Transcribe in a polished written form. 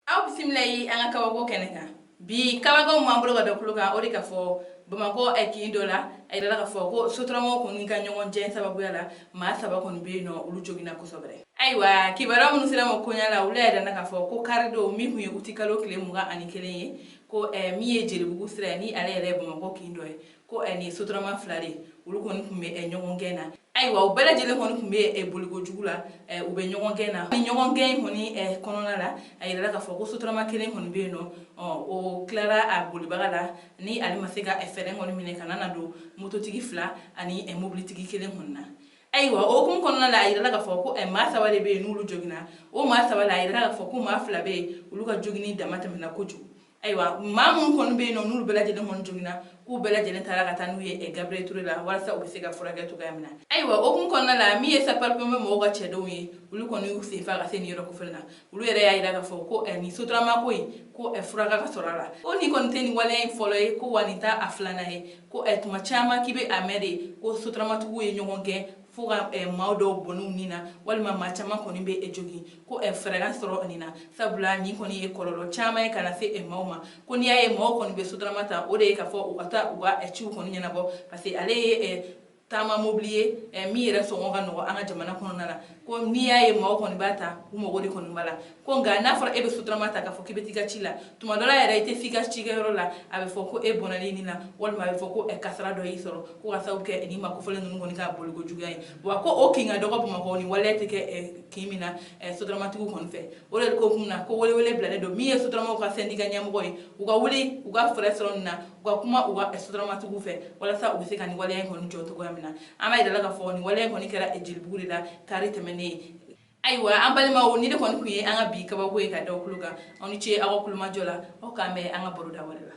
Aw bisimila ye an ka kabako kɛnɛ kan. Bi kabako min b'an bolo ka da tulo kan, o de ka fɔ Bamakɔ kin dɔ la, a yirala k'a fɔ ko sotaramaw kɔni ka ɲɔgɔn jɛ sababuya la, maa saba kɔni bɛ yen nɔ, olu joginna kosɛbɛ. Ayiwa, kibaruya minnu sera ma koɲa la, olu y'a yira k'a fɔ ko karidon min tun ye utikalo tile 21 ye, ko min ye Jelibugu sira ye, ni ale yɛrɛ ye Bamakɔ kin dɔ ye, ko nin sotarama fila de, olu kɔni tun bɛ ɲɔgɔn gɛn na. Ayiwa, u bɛɛ lajɛlen kɔni tun bɛ boliko jugu la, u bɛ ɲɔgɔn gɛn na. Ni ɲɔgɔn gɛn in kɔni kɔnɔna la, a yirala k'a fɔ ko sotarama kelen kɔni bɛ yen nɔ, o tilara a bolibaga la, ni ale ma se ka fɛɛrɛ kɔni minɛ ka na don mototigi fila ani mobilitigi kelen kɔni na. Ayiwa, o hukumu kɔnɔna la, a yirala k'a fɔ ko maa saba de bɛ yen n'olu joginna. O maa saba la, a yirala k'a fɔ ko maa fila bɛ yen, olu ka joginni dama tɛmɛna kojugu. Ayiwa, maa minnu kɔni bɛ yen nɔ, n'olu bɛɛ lajɛlen kɔni joginna, k'u bɛɛ lajɛlen taara ka taa n'u ye Gabriel Touré la walasa u bɛ se ka furakɛ cogoya min na. Ayiwa, o hukumu kɔnɔna la, min ye sapeur pompier mɔgɔw ka cɛdenw ye, olu kɔni y'u sen fa ka se nin yɔrɔ kofɔlen na. Olu yɛrɛ y'a yira k'a fɔ ko nin sotarama ko in, ko fura ka sɔrɔ a la, ko nin kɔni tɛ nin waleya in fɔlɔ ye, ko wa nin t'a a filanan ye, ko tuma caman k'i bɛ a mɛn de ko sotaramatigiw ye ɲɔgɔn gɛn fo ka maaw dɔw bɔnɛ u ni na, walima maa caman kɔni bɛ jogin, ko fɛɛrɛ ka sɔrɔ nin na, sabula nin kɔni ye kɔlɔlɔ caman ye ka na se maaw ma. Ko n'i y'a ye maaw kɔni bɛ sotarama ta, o de ye k'a fɔ u ka taa u ka ciw kɔni ɲɛnabɔ, parce que ale ye taama mobili ye min yɛrɛ sɔngɔ ka nɔgɔ an ka jamana kɔnɔna la. Ko n'i y'a ye maaw kɔni b'a ta, u mago de kɔni b'a la. Ko nka n'a fɔra e bɛ sotarama ta k'a fɔ k'i bɛ t'i ka ci la, tuma dɔ la yɛrɛ i tɛ s'i ka cikɛyɔrɔ la, a bɛ fɔ ko e bɔnɛna i ni na, walima a bɛ fɔ ko kasara dɔ y'i sɔrɔ, ko ka sababu kɛ nin maa kofɔlen ninnu kɔni ka boliko juguya ye. Wa ko o kin ka dɔgɔ Bamakɔ, nin waleya tɛ kɛ kin min na sotaramatigiw kɔni fɛ. O de ko kun na ko welewele bilalen don min ye sotaramaw ka syndicat ɲɛmɔgɔ ye, u ka wuli u ka fɛɛrɛ sɔrɔ nin na, u ka kuma u ka sotaramatigiw fɛ walasa u bɛ se ka nin waleya in kɔni jɔ cogoya min na. An b'a yira la k'a fɔ nin waleya in kɔni kɛra Jelibugu de la kari tɛmɛnen ye. Ayiwa, an balimaw, ni de kɔni tun ye an ka bi kabako ye ka da tulo kan. Aw ni ce aw ka kulomajɔ la. Aw k'an bɛn an ka baroda wɛrɛ la.